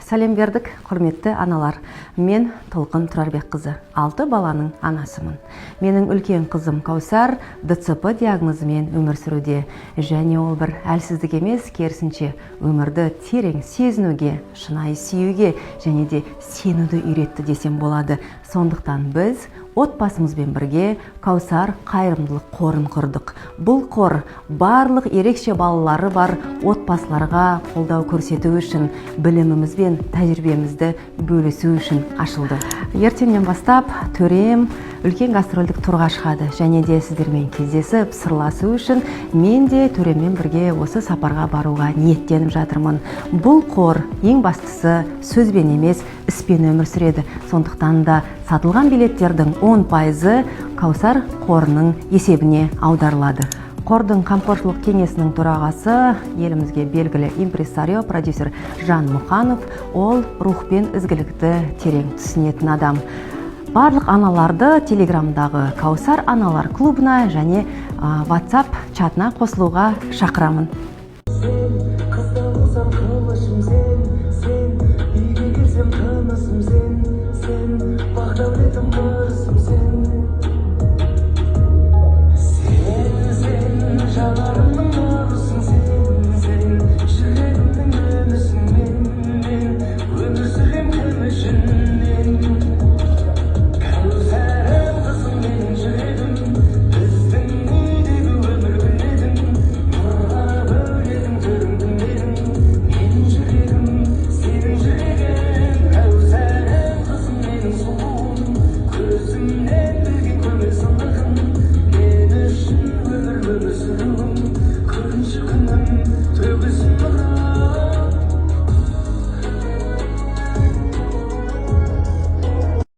Сәлем бердік, құрметті аналар. Мен Толқын Тұрарбекқызы, алты баланың анасымын. Менің үлкен қызым Каусар ДЦП диагнозымен өмір сүруде. Және ол бір әлсіздік емес, керісінше, өмірді терең сезінуге, шынайы сүюге және де сенуді үйретті десем болады. Сондықтан біз отбасымызбен бірге Каусар қайырымдылық қорын құрдық. Бұл қор барлық ерекше балалары бар отбасыларға қолдау көрсету үшін, біліміміз бен тәжірибемізді бөлісу үшін ашылды. Ертеңнен бастап Төрем үлкен гастрольдік турға шығады және де сіздермен кездесіп, сырласу үшін мен де Төреммен бірге осы сапарға баруға ниеттеніп жатырмын. Бұл қор, ең бастысы, сөзбен емес, іспен өмір сүреді. Сондықтан да сатылған билеттердің 10 пайызы Каусар қорының есебіне аударылады. Қордың қамқоршылық кеңесінің төрағасы — елімізге белгілі импресарио, продюсер Жан Мұқанов. Ол рух пен ізгілікті терең түсінетін адам. Барлық аналарды Телеграмдағы Каусар аналар клубына және WhatsApp чатына қосылуға шақырамын.